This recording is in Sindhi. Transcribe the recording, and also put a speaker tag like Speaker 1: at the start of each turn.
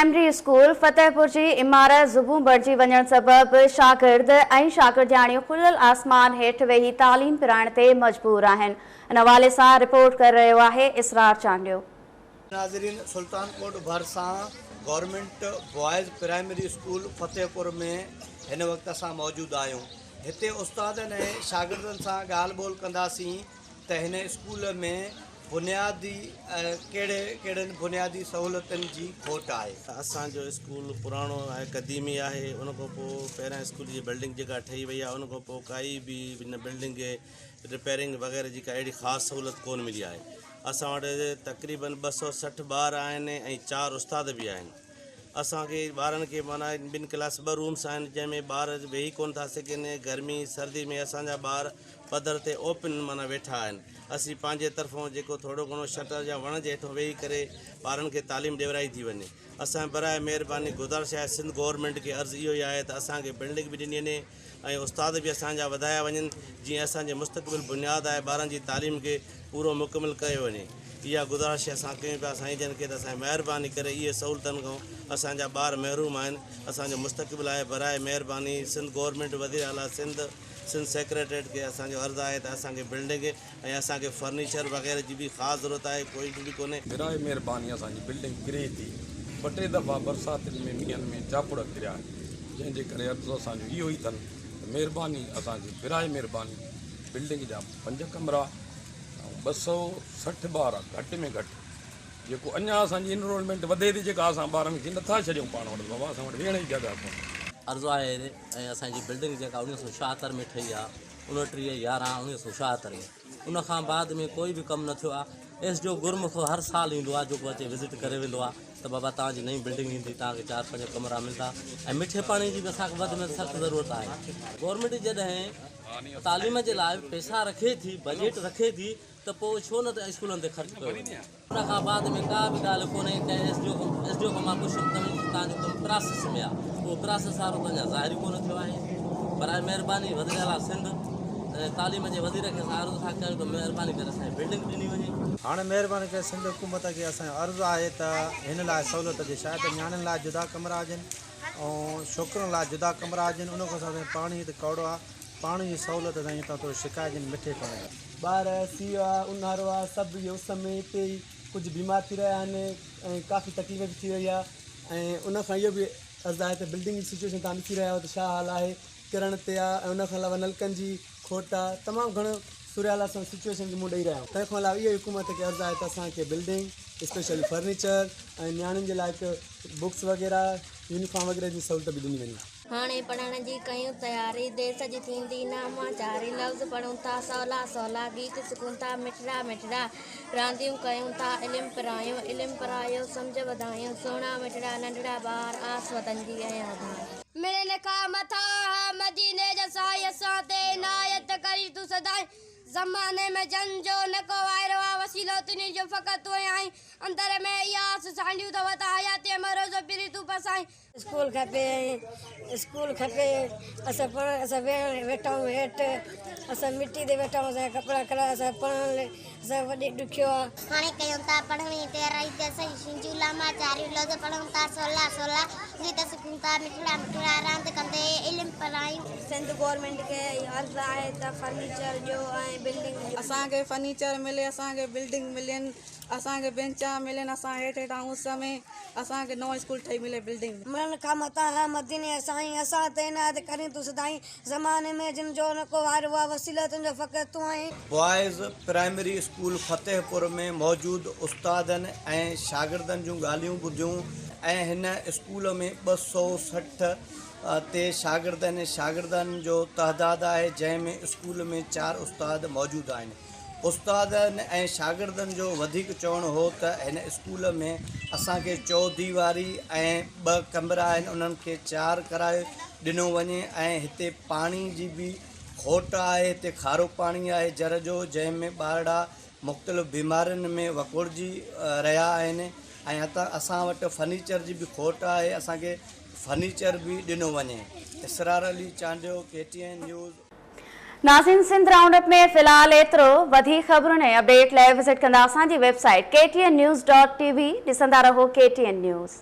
Speaker 1: پرائمري اسڪول فتح پور جي عمارت زبون بڻجي وڃڻ سبب شاگرد ۽ شاگردياڻيون کليل آسمان هيٺ ويهي تعليم پرائڻ تي مجبور آهن. ان حوالي سان رپورٽ ڪري رهيو آهي اسرار چانڊيو.
Speaker 2: ناظرين سلطان ڪوٽ ڀرسان government boys primary school Fatehpur ۾ هن وقت اسان موجود آهيون. هتي استادن ۽ شاگردن سان ڳالهه ٻولهه ڪنداسين ته هن اسڪول ۾ بنيادي ڪهڙي ڪهڙين بنيادي سهولتن جي کوٽ آهي.
Speaker 3: اسان جو اسڪول پراڻو آهي قديمي آهي ان کان پوء پهريان اسڪول جي بلڊنگ جيڪا ٺهي وئي آهي ان کان پوء ڪائي به ان بلڊنگ کي رپيئرنگ وغيره جي ڪا اهڙي خاص سهولت ڪونه ملي آهي. اسان وٽ تقريبن 260 ٻار آهن ۽ 4 استاد به آهن. اسان کي ٻارن کي معنيٰ ٻن ڪلاس 2 رومس آهن جنهن ۾ ٻار ويهي ڪونه ٿا سگهن. گرمي سردي ۾ اسان جا ٻار پڌر تي اوپن معنيٰ ويٺا آهن. اسين پنهنجي طرفون جيڪو ٿورو گهڻو شٽر يا وڻ جي هيٺون ويهي ڪري ٻارن کي تعليم ڏيورائي ٿي وڃي. اسان برائي مهرباني گذارش آهي سنڌ گورنمينٽ کي عرض اهو ئي آهي ته اسان کي بلڊنگ به ڏني وڃي ۽ استاد به اسان جا وڌايا وڃن جيئن اسان جي مستقبل بنياد آهي ٻارن جي تعليم کي پورو مڪمل ڪيو وڃي. اها گذارش اسان ڪيون پيا سائين جن کي ته اسان مهرباني ڪري اهي سهولتن کان اسان جا ٻار محروم آهن. اسان جو مستقبل آهي. برائي مهرباني سنڌ گورنمينٽ وزير اعليٰ سنڌ سنڌ سيڪريٽريٽ کي اسان جو عرض آهي ته اسان کي بلڊنگ ۽ اسان کي فرنيچر وغيره جي به خاص ضرورت آهي، ڪوئي به ڪونهي.
Speaker 4: برائي مهرباني اسان جي بلڊنگ ڪري ٿي. 2-3 دفعا برساتن ۾ مينهن ۾ جاپڙ ڪريا آهن جنهن جي ڪري عرض اسان جو اهو ئي اٿن ته مهرباني اسان کي برائي مهرباني بلڊنگ جا 5 ڪمرا ۽ 260 ٻار گهٽ ۾ گهٽ جيڪو اڃا اسان جي انرولمينٽ وڌي ٿي جيڪا اسان ٻارن کي نٿا ڇڏيون پاڻ وٽ بابا اسان وٽ ويهڻ جي جڳهه ڪونهي.
Speaker 5: عرض آهي ۽ اسان جي بلڊنگ جيڪا 1976 ۾ ٺهي آهي 29/11/1976 ۾ ان کان بعد ۾ ڪوئي به ڪم نه ٿيو آهي. ايس ڊي او گرمکو هر سال ايندو آهي جيڪو اچي وزٽ ڪري ويندو آهي ته بابا توهان جي نئين بلڊنگ ايندي توهان کي 4-5 ڪمرا ملندا ۽ مٺي پاڻي جي به اسان کي وڌ ۾ سخت ضرورت آهي. گورنمينٽ جڏهن تعليم جي لاء پئسا رکي ٿي بجيٽ رکي ٿي ته پوء ڇو نه ته اسڪولن تي خرچ ڪيو وڃي. ان کان بعد ۾ ڪا به ڳالهه ڪونهي. ڪنهن ايس ڊي او کان مان پڇيم ته توهان جو ڪم پراسيس ۾ آهي اهو پراسيس وارو ته اڃا ظاهر ئي ڪونه ٿيو آهي. برائي مهرباني وزير اعليٰ سنڌ ۽ تعليم جي وزير کي اسان عرض ٿا ڪيون ته مهرباني ڪري اسان کي بلڊنگ ڏني وڃي.
Speaker 6: هاڻي مهرباني ڪري سنڌ حڪومت کي اسان جو عرض آهي ته هن لاء سهولت ڏي شايد نياڻين لاء جدا ڪمرا هجن ۽ ڇوڪرن لاء جدا ڪمرا هجن. ان کان سواء پاڻي هت ڪوڙو آهي پاڻي جي سهولت سائين هتان ٿورو شڪايت جن مٺي پاڻي جي.
Speaker 7: ٻار سيءُ آ اونهارو آ سڀ اهي اس ۾ هتي ئي ڪجهه بيمار ٿي رهيا آهن ۽ ڪافي تڪليف به ٿي رهي آ ۽ ان کان اهو به عرض آهي ته بلڊنگ جي سچوئيشن توهان ڏسي رهيا آهيو ته ڇا حال آهي ڪرڻ تي آ ۽ ان کان علاوه نلڪن جي کوٽ آ تمام گهڻو صورتحال اسان سچوئيشن کي منهن ڏئي رهيا آهيون تنهن کان علاوه اهو حڪومت کي عرض آهي ته اسان کي بلڊنگ اسپيشلي فرنيچر ۽ نياڻين جي لاء بڪس وغيره يونيفارم وغيره جي سهولت به ڏني وڃي.
Speaker 8: هاڻي پڙهڻ جي ڪيون تياري، ديس جي ٿيندي ناماچاري، لفظ پڙهون ٿا سولا سولا، گيت سکون ٿا مٺڙا مٺڙا، رانديون ڪيون ٿا علم پرايون، علم پرايو سمجهه وڌايون، سهڻا مٺڙا ننڍڙا ٻار، آس وطن جي ۽ آڌار.
Speaker 9: مڙين کان مٿانهان مديني جا سائين، اسان تي عنايت ڪرين تون سدائين، زماني ۾ جن جو نه ڪو وائرو آ، وسيلو تنهن جو فقط تون ئي آهين، اندر ۾ اها آس سانڍيون ته وتان حياتيء ۾ روزو پرين تون پسائين.
Speaker 10: اسڪول کپي ۽ اسڪول کپي اسان پڙهڻ اسان ويهڻ ويٺا آهيون هيٺ اسان مٽي تي ويٺا آهيون اسان جا ڪپڙا ڪرا اسان پڙهڻ لاء اسان کي وڏي ڏکيو آهي.
Speaker 8: هاڻي ڪيون ٿا پڙهڻ جي تياري ديس جي شنجون لاماچاريون لفظ پڙهون ٿا سولا سولا گيت سکون ٿا مٺڙا مٺڙا راند ڪندي علم پرايون.
Speaker 9: سنڌ گورنمينٽ کي عرض آهي ته فرنيچر ڏيو ۽ بلڊنگ ڏيو.
Speaker 11: اسان کي فرنيچر ملي اسان کي بلڊنگ ملين اسان کي بينچا ملن اسان هيٺ هيٺ آهيون اس ۾ اسان کي نئون اسڪول ٺهي ملي بلڊنگ.
Speaker 10: مڙن کان مٿانهان مديني جا سائين، اسان تي عنايت ڪرين تون سدائين، زماني ۾ جن جو نه ڪو وارو آ، وسيلو تنهنجو فقط تون آهين.
Speaker 2: Boys primary school Fatehpur ۾ موجود استادن ۽ شاگردن جون ڳالهيون ٻڌيون ۽ هن اسڪول ۾ 260 تي شاگردن ۽ شاگردن جو تعداد آهي جنهن ۾ اسڪول ۾ 4 استاد موجود آهن. استادن ۽ شاگردن جو وڌيڪ چوڻ هو ته هن اسڪول ۾ اسان کي چوديواري ۽ 2 ڪمرا آهن انهن کي 4 ڪرائي ڏنو وڃي ۽ هتي پاڻي جي به کوٽ آهي هتي کارو پاڻي آهي جر جو جنهن ۾ ٻارڙا مختلف بيمارين ۾ وڪوڙجي رهيا آهن ۽ هتان اسان وٽ فرنيچر جي به کوٽ آهي اسان کي فرنيچر به ڏنو وڃي. Israr Ali Chandio, K T N news.
Speaker 1: ناظرين سنڌ رائونڊ اپ ۾ في الحال ايترو، وڌيڪ خبرن ۽ اپڊيٽ لاء وزٽ ڪندا اسان جي ويب سائيٽ KTNnews.tv، ڏسندا رهو ڪي ٽي اين نيوز.